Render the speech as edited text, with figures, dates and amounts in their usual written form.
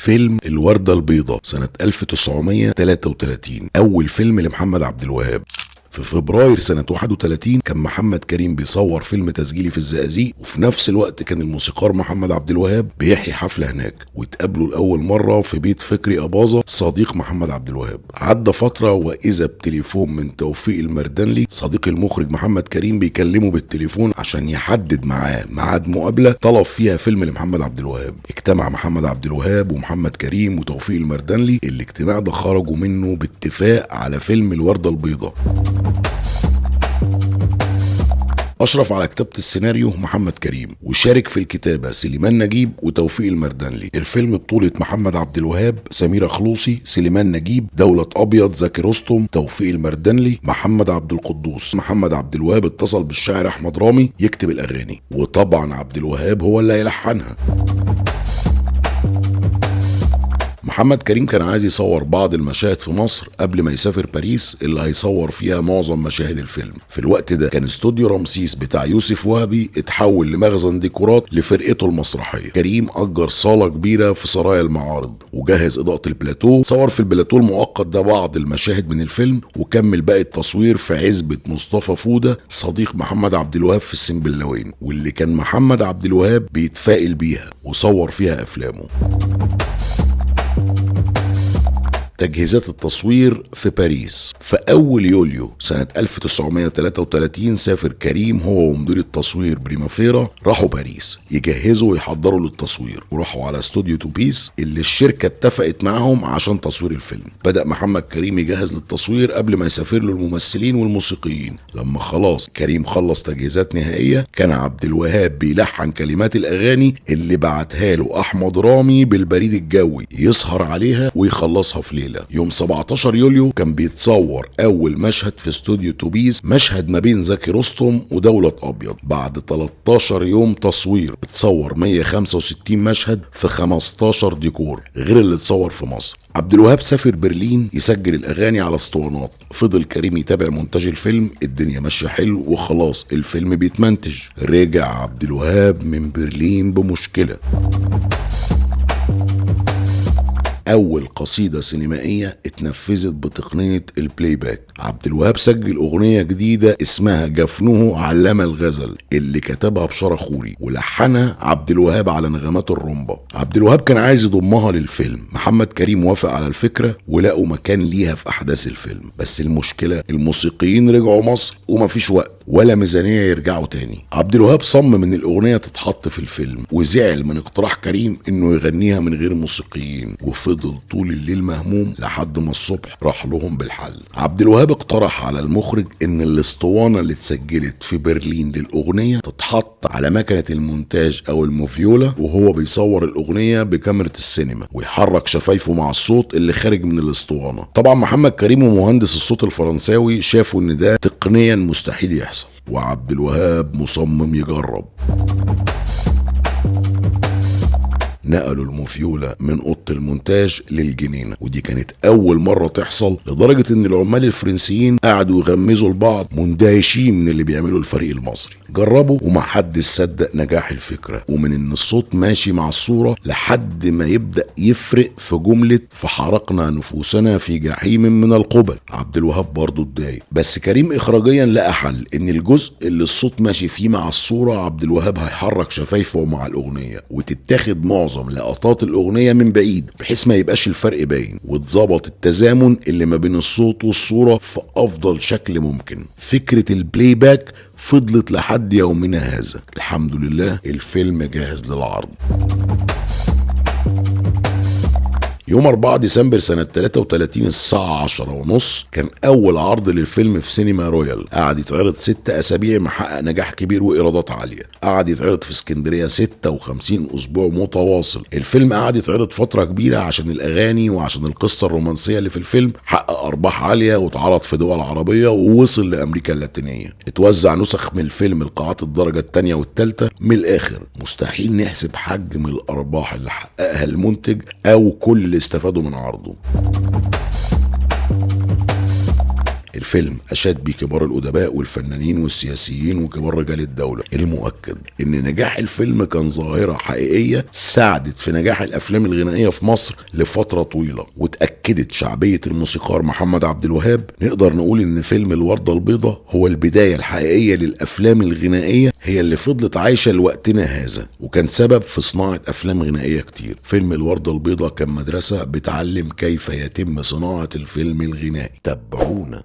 فيلم الوردة البيضاء سنة 1933، أول فيلم لمحمد عبد الوهاب. في فبراير سنة 31 كان محمد كريم بيصور فيلم تسجيلي في الزقازيق، وفي نفس الوقت كان الموسيقار محمد عبد الوهاب بيحيي حفلة هناك، واتقابلوا لأول مرة في بيت فكري أباظة صديق محمد عبد الوهاب. عدى فترة وإذا بتليفون من توفيق المردنلي صديق المخرج محمد كريم بيكلمه بالتليفون عشان يحدد معاه ميعاد مقابلة طلب فيها فيلم لمحمد عبد الوهاب. اجتمع محمد عبد الوهاب ومحمد كريم وتوفيق المردنلي، الاجتماع ده خرجوا منه باتفاق على فيلم الوردة البيضاء. أشرف على كتابة السيناريو محمد كريم، وشارك في الكتابة سليمان نجيب وتوفيق المردنلي. الفيلم بطولة محمد عبد الوهاب، سميرة خلوصي، سليمان نجيب، دولة أبيض، زكي رستم، توفيق المردنلي، محمد عبد القدوس. محمد عبد الوهاب اتصل بالشاعر أحمد رامي يكتب الأغاني، وطبعا عبد الوهاب هو اللي هيلحنها. محمد كريم كان عايز يصور بعض المشاهد في مصر قبل ما يسافر باريس اللي هيصور فيها معظم مشاهد الفيلم. في الوقت ده كان استوديو رمسيس بتاع يوسف وهبي اتحول لمخزن ديكورات لفرقته المسرحية. كريم أجر صالة كبيرة في سرايا المعارض وجهز إضاءة البلاتو، صور في البلاتو المؤقت ده بعض المشاهد من الفيلم، وكمل باقي التصوير في عزبة مصطفى فودة صديق محمد عبد الوهاب في السنبلاوين، واللي كان محمد عبد الوهاب بيتفائل بيها وصور فيها أفلامه. تجهيزات التصوير في باريس. في أول يوليو سنة 1933 سافر كريم هو ومدير التصوير بريمافيرا، راحوا باريس يجهزوا ويحضروا للتصوير، وراحوا على استوديو توبيس اللي الشركة اتفقت معهم عشان تصوير الفيلم. بدأ محمد كريم يجهز للتصوير قبل ما يسافر له الممثلين والموسيقيين. لما خلاص كريم خلص تجهيزات نهائية، كان عبد الوهاب بيلحن كلمات الأغاني اللي بعتها له أحمد رامي بالبريد الجوي يسهر عليها ويخلصها في ليلة. يوم 17 يوليو كان بيتصور أول مشهد في استوديو توبيس، مشهد ما بين زكي رستم ودولة أبيض. بعد 13 يوم تصوير اتصور 165 مشهد في 15 ديكور غير اللي اتصور في مصر. عبد الوهاب سافر برلين يسجل الأغاني على اسطوانات. فضل كريم يتابع مونتاج الفيلم، الدنيا ماشية حلو وخلاص الفيلم بيتمنتج. رجع عبد الوهاب من برلين بمشكلة. أول قصيدة سينمائية اتنفذت بتقنية ال playback. عبد الوهاب سجل أغنية جديدة اسمها جفنه علم الغزل اللي كتبها بشارة خوري ولحنها عبد الوهاب على نغمات الرمبة. عبد الوهاب كان عايز يضمها للفيلم، محمد كريم وافق على الفكرة ولقوا مكان ليها في أحداث الفيلم. بس المشكلة الموسيقيين رجعوا مصر ومفيش وقت ولا ميزانية يرجعوا تاني. عبد الوهاب صمم ان الأغنية تتحط في الفيلم، وزعل من اقتراح كريم انه يغنيها من غير موسيقيين، وفضل طول الليل مهموم لحد ما الصبح راح لهم بالحل. عبد الوهاب اقترح على المخرج ان الاسطوانة اللي اتسجلت في برلين للأغنية تتحط على مكنة المونتاج او الموفيولا وهو بيصور الأغنية بكاميرا السينما، ويحرك شفايفه مع الصوت اللي خارج من الاسطوانة. طبعا محمد كريم ومهندس الصوت الفرنساوي شافوا ان ده تقنيا مستحيل يحصل، وعبد الوهاب مصمم يجرب. نقلوا الموفيولا من اوضة المونتاج للجنينه، ودي كانت اول مرة تحصل، لدرجة ان العمال الفرنسيين قعدوا يغمزوا لبعض مندهشين من اللي بيعمله الفريق المصري. جربوا ومحدش صدق نجاح الفكرة، ومن ان الصوت ماشي مع الصورة لحد ما يبدا يفرق في جملة فحرقنا نفوسنا في جحيم من القبل. عبد الوهاب برضه اتضايق، بس كريم اخراجيا لقى حل، ان الجزء اللي الصوت ماشي فيه مع الصورة عبد الوهاب هيحرك شفايفه مع الاغنية، وتتاخد معظم لقطات الأغنية من بعيد بحيث ما يبقاش الفرق باين، واتظبط التزامن اللي ما بين الصوت والصورة في أفضل شكل ممكن. فكرة ال playback فضلت لحد يومنا هذا. الحمد لله الفيلم جاهز للعرض. يوم 4 ديسمبر سنة 33 الساعة 10:30 كان أول عرض للفيلم في سينما رويال. قعد يتعرض 6 أسابيع، محقق نجاح كبير وإيرادات عالية. قعد يتعرض في اسكندرية 56 أسبوع متواصل. الفيلم قعد يتعرض فترة كبيرة عشان الأغاني وعشان القصة الرومانسية اللي في الفيلم. حقق أرباح عالية واتعرض في دول عربية ووصل لأمريكا اللاتينية. اتوزع نسخ من الفيلم لقاعات الدرجة الثانية والثالثة. من الآخر مستحيل نحسب حجم الأرباح اللي حققها المنتج أو كل اللي استفادوا من عرضه. الفيلم أشاد بيه كبار الأدباء والفنانين والسياسيين وكبار رجال الدولة. المؤكد إن نجاح الفيلم كان ظاهرة حقيقية ساعدت في نجاح الأفلام الغنائية في مصر لفترة طويلة، وتأكدت شعبية الموسيقار محمد عبد الوهاب. نقدر نقول إن فيلم الوردة البيضاء هو البداية الحقيقية للأفلام الغنائية، هي اللي فضلت عايشة لوقتنا هذا، وكان سبب في صناعة أفلام غنائية كتير. فيلم الوردة البيضاء كان مدرسة بتعلم كيف يتم صناعة الفيلم الغنائي. تابعونا.